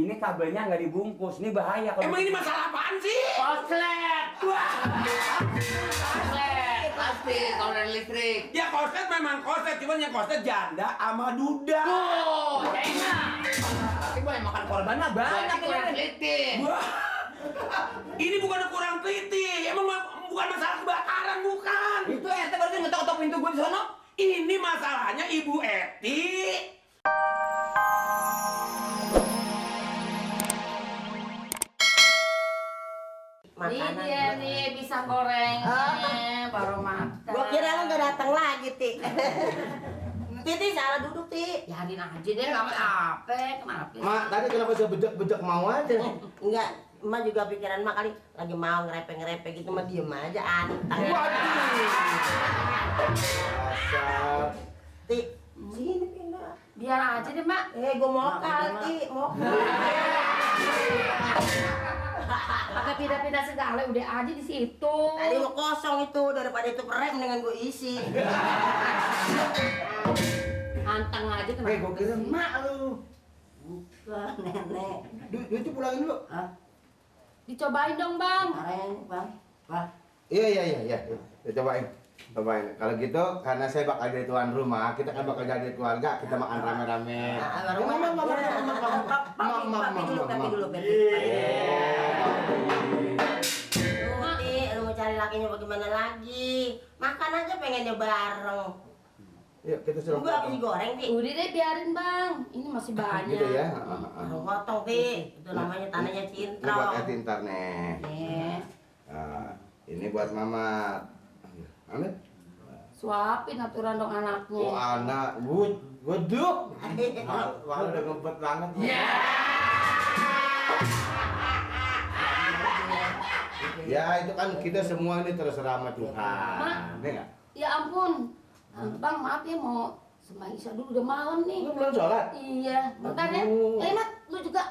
Ini kabelnya nggak dibungkus, ini bahaya. Kalau emang ini masalah apaan sih? Konslet. Konslet, pasti kalau dari listrik. Ya konslet memang konslet, cuman yang konslet janda sama duda. Tuh, enak. Tapi gue yang makan korban mah banyak Kurang ini. teliti. Wah, ini bukan kurang teliti, emang bukan masalah kebakaran, bukan. Itu ente baru ngetok-ngetok pintu gue di sono. Ini masalahnya Ibu Eti. Ini dia nih pisang gorengnya baru makan. Gua kira lu gak datang lagi, Ti. Titi salah duduk, Ti. Biarin aja deh, nggak apa-apa. Kenapa? Mak, tadi kenapa saya bejek-bejek mau aja? Enggak, emak juga pikiran emak kali lagi mau ngerepe-ngerepe gitu, mah diem aja antang. Waduh. Asal. Ti, sini pindah. Biar aja deh, Mak. Gua mau Ti, mau. Pakai pindah-pindah segala, udah aja di situ. Tadi mau kosong itu, daripada itu kerem dengan gua isi. Anteng aja kenapa? Gua kira mak lu. Bukan, nenek. Duitnya pulangin dulu. Hah? Dicobain dong, Bang. Karen, Bang. Bang. Iya. Ya, cobain. Kalau gitu, karena saya bakal jadi tuan rumah, kita kan bakal jadi keluarga, kita makan rame-rame. Baru papi dulu, Papi. Ti, lu mau cari lakinya bagaimana lagi? Makan aja pengennya bareng. Yuk, kita suruh. Gua apa sih goreng, Ti? Udah deh, biarin, Bang. Ini masih banyak. Gitu ya. Baru potong, Ti. Itu namanya tanahnya Ini cintrong. buat Etintar nih. Nih. Ini buat Mama. Amin. Suapin aturan dong anaknya. Oh anak, waduh. Wah udah ngebet banget. Ya itu kan kita semua ini terserah sama Tuhan. Mak. Iya nggak? Ya ampun. Bang, maaf ya mau sembah isya dulu, udah malam nih. Lu belum sholat? Iya, bentar ya. Aduh. Mat, lu juga.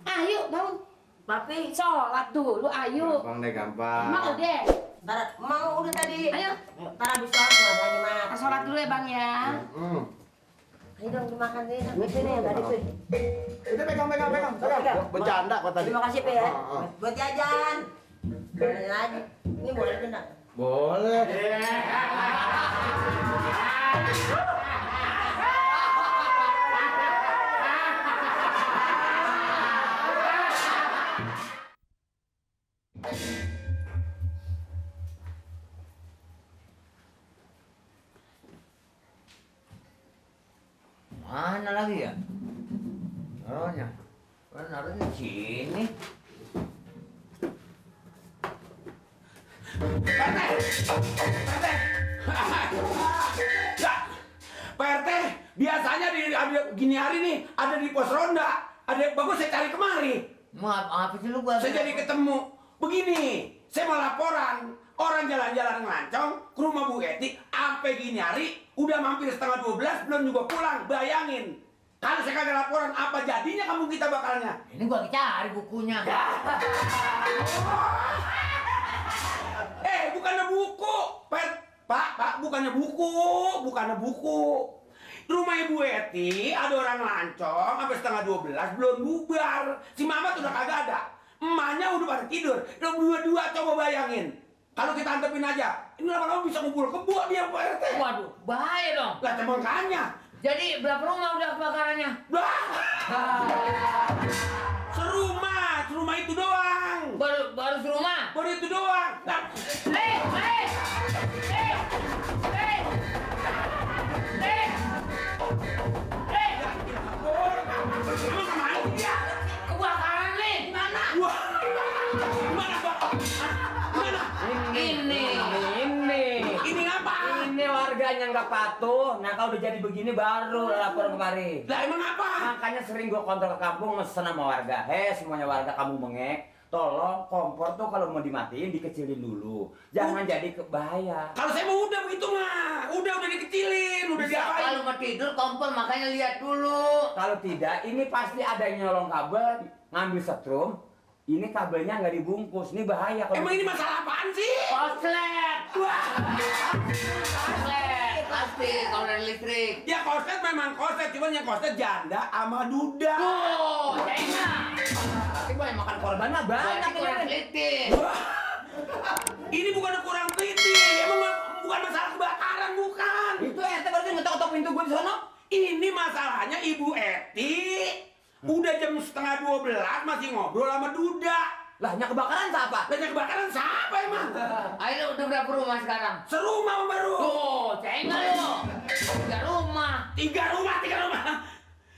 Ayo, bangun. Papi, Sholat dulu, ayo. Gampang deh, gampang. Mau deh. ntar mau udah tadi. Ayo. Ntar habis sholat keluar lagi makan. Kita sholat dulu ya, Bang ya. Ayo dong dimakan deh. Sampai sini yang tadi tuh. Udah pegang. Bercanda kok tadi. Terima kasih, Pe ya. Buat jajan. Boleh lagi. Ini boleh kena. Boleh. Mana lagi ya? Naruhnya. Naruhnya di sini. Pak RT, biasanya ada gini hari nih, ada di pos ronda. Ada bagus saya cari kemari. Mau apa sih lu gua? Saya jadi ketemu. Begini, saya mau laporan. Orang jalan-jalan ngelancong ke rumah Bu Eti, sampai gini hari, udah mampir setengah 12, belum juga pulang. Bayangin. Kalau saya kagak laporan, apa jadinya kamu kita bakalnya? Ini gua cari bukunya. Bukannya buku. Pak, bukannya buku. Rumah Ibu Eti ada orang lancong sampai setengah 12 belum bubar. Si Mama tuh udah kagak ada. Emaknya udah pada tidur. Lo dua-dua coba bayangin. Kalau kita antepin aja, ini lama-lama bisa ngumpul kebo dia Pak RT. Waduh, bahaya dong. Lah makanya. Jadi berapa rumah udah kebakarannya? Serumah itu doang. Baru serumah? Baru itu doang. Nah, emang kemana dia? Kebakaran nih. Mana? Wah, gimana Pak? Gimana? Ini apa? Ini warganya nggak patuh. Nah kalau udah jadi begini baru lapor kemari. Lah emang apa? Makanya sering gua kontrol ke kampung mesen sama warga. Semuanya warga kamu bengek. Tolong kompor tuh kalau mau dimatiin dikecilin dulu. Jangan jadi bahaya. Kalau saya mau udah begitu mah. Udah dikecilin, udah diapain. Kalau mau tidur kompor makanya lihat dulu. Kalau tidak ini pasti ada yang nyolong kabel, ngambil setrum. Ini kabelnya nggak dibungkus. Ini bahaya kalau. Emang ini masalah apaan sih? Konslet. Wah. Konslet. pasti kalau dari listrik. Ya korslet memang korslet, cuman yang korslet janda sama duda. Tuh, China. Tapi banyak makan korban mah banyak Berarti kurang ini. teliti. Wah, ini bukan kurang teliti, emang bukan masalah kebakaran, bukan. Itu ente berarti ngetok-ngetok pintu gue di sono. Ini masalahnya Ibu Eti udah jam setengah 12 masih ngobrol sama duda. Lah, nya kebakaran siapa? Dan yang kebakaran siapa emang? Ayo udah berapa rumah sekarang? Serumah sama baru. Tuh, China lo. 3 rumah. Tiga rumah.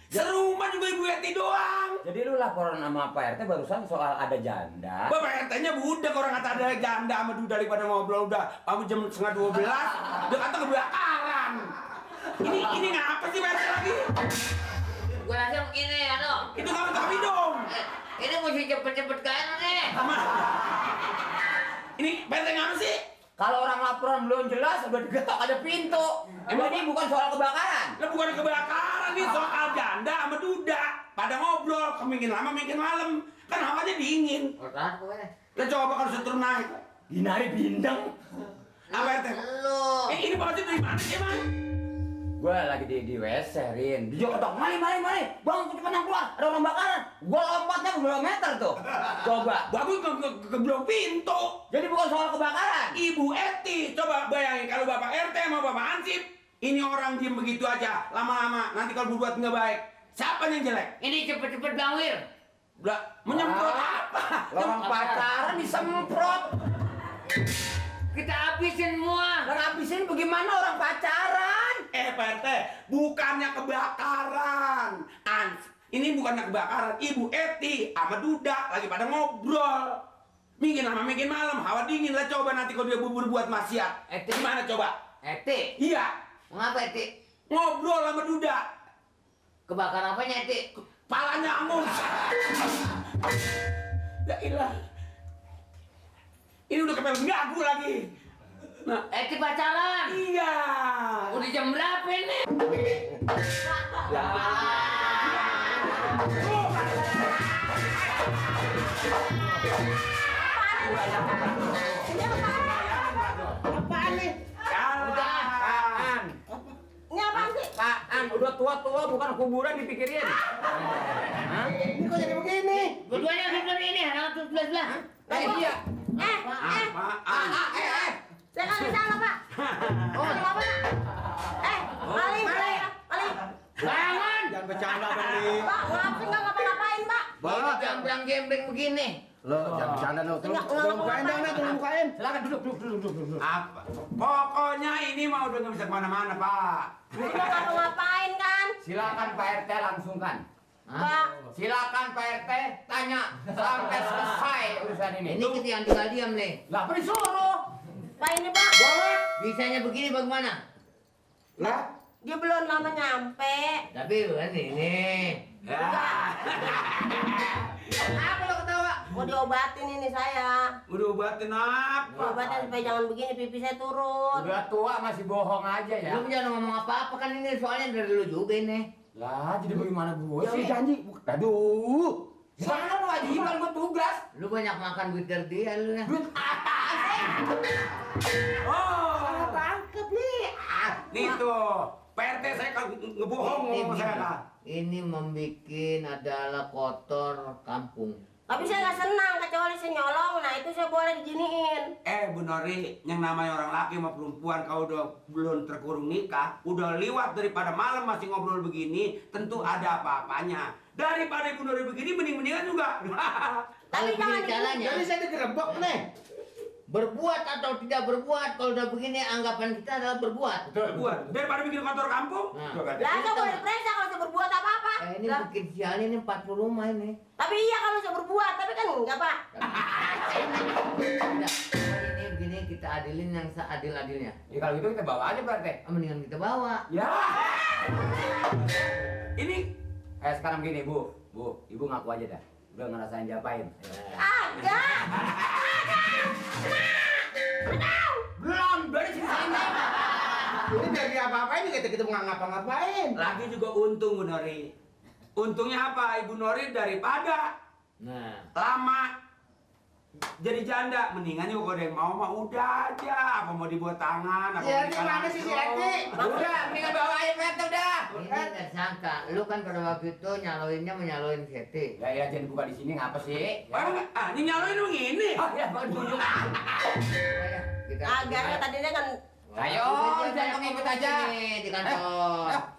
Serumah juga Ibu Eti doang. Jadi lu laporan sama Pak RT barusan soal ada janda. Bapak RT-nya budak, orang kata ada janda sama duda daripada ngobrol udah kamu jam setengah 12 udah kata kebakaran. Ini ngapa sih Pak RT lagi? Gua rasa begini ya lo. Itu kamu tapi dong. Ini mesti cepet-cepet kan nih. Ini Pak RT ngapa sih? Kalau orang laporan belum jelas udah digetok aja pintu. Emang Ini bukan soal kebakaran. Lah bukan kebakaran nih soal janda sama duda. Pada ngobrol, kemungkinan lama, mungkin malam. Kan hawanya dingin. Pertahan pokoknya. Lah coba kalau setur naik. Ginari bindeng. Apa RT? Lo. Ini baca dari mana sih emang? Gue lagi di WC, Rin. Dia ketok, mari. Bang, cepetan keluar. Ada orang bakaran. Gue lompatnya 2 meter tuh. Coba. Bagus keblok pintu. Jadi bukan soal kebakaran. Ibu Eti, coba bayangin kalau Bapak RT sama Bapak Hansip, ini orang diem begitu aja, lama-lama nanti kalau berbuat nggak baik, siapa yang jelek? Ini cepet-cepet gawir. Udah menyemprot apa? Orang pacaran disemprot. Kita habisin semua. Lah ngabisin bagaimana orang pacaran? Pak RT, bukannya kebakaran. Ini bukannya kebakaran. Ibu Eti sama Duda lagi pada ngobrol. Mungkin lama, mungkin malam, hawa dingin lah. Coba nanti kalau dia berbuat maksiat. Eti. Gimana coba? Eti. Iya, Mengapa Eti? ngobrol sama Duda. Kebakaran apanya Eti? Palanya angus. Ya ilah. Ini udah kepel gagu lagi. Nah, Eti pacaran. iya. Udah jam berapa ini? Ya. Apaan nih? Apaan? Ini apaan sih? Apaan? Udah tua-tua bukan kuburan dipikirin. Hah? Ini kok jadi begini? Keduanya sebelah ini, anak tuh sebelah. Iya. Saya kagak salah, Pak. Oh, apa, Pak? Maling. Bangun. Jangan bercanda dong, Li. Pak, maaf sih nggak ngapa-ngapain, Pak. Ini jamblang gembeng begini. Lo jangan bercanda lo. Tolong bukain dong, Nek. Tolong bukain. Silakan duduk. Apa? Pokoknya ini mah udah nggak bisa kemana-mana, Pak. Ini nggak ngapa-ngapain kan? Silakan Pak RT langsungkan. Pak, Silakan Pak RT tanya sampai selesai urusan ini. Ini kita yang tinggal diam nih. Lah apa disuruh? Pak ini, Pak. Boleh. Bisanya begini bagaimana? Lah, Dia belum lama nyampe. Tapi bukan ini. Apa lo ketawa? Mau diobatin ini saya. udah obatin apa? Diobatin supaya jangan begini, pipi saya turun. Udah tua masih bohong aja ya. Lu jangan ngomong apa-apa kan ini soalnya dari lu juga ini. Lah jadi bagaimana gue Ya sih? udah. Janji. Aduh. Sana lu wajiban gue tugas. Lu banyak makan duit dari dia lu ya. Duit apaan sih? Oh, Tangkep nih. nih tuh. PRT saya kan ngebohong sama saya kan. Ini membikin adalah kotor kampung. Tapi saya nggak senang kecuali saya nyolong. Nah itu saya boleh diginiin. Bu Nori, yang namanya orang laki sama perempuan kalau udah belum terkurung nikah, udah liwat daripada malam masih ngobrol begini, tentu ada apa-apanya. Daripada Ibu Nori begini, mending-mendingan juga. Tapi Kalau jangan begini caranya. Jadi saya digerebek nih. Berbuat atau tidak berbuat, kalau udah begini anggapan kita adalah berbuat. Buat daripada bikin kotor kampung. Nah. Coba deh. Lah saya boleh diperiksa kalau saya berbuat apa-apa. Ini Lah, bikin sial ini 40 rumah ini. tapi iya kalau saya berbuat, tapi kan enggak, Pak. Udah, ini begini kita adilin yang seadil-adilnya. Ya kalau gitu kita bawa aja Pak RT. Mendingan kita bawa. Ya. Ini Sekarang gini Bu, Ibu ngaku aja dah. Udah ngerasain diapain? Agak. Belum, dari sini. Ini biar dia apa-apain kita nggak ngapa-ngapain. lagi juga untung Bu Nori. Untungnya apa Ibu Nori daripada Nah, lama jadi janda, mendingan juga kalau ada yang mau mah udah aja. Apa mau dibuat tangan, apa Si mau Eti nikah mana sih si langsung. Eti? Udah, mendingan bawa aja Pet udah. Ini nggak sangka, lu kan pada waktu itu nyaloinnya menyaloin si Eti. Ya ya jangan buka di sini ngapa sih? Oh, ini nyaloin lu gini. Oh ya bukan tunjuk. Kita Agak tadinya kan Ayo, jangan ikut aja. di kantor.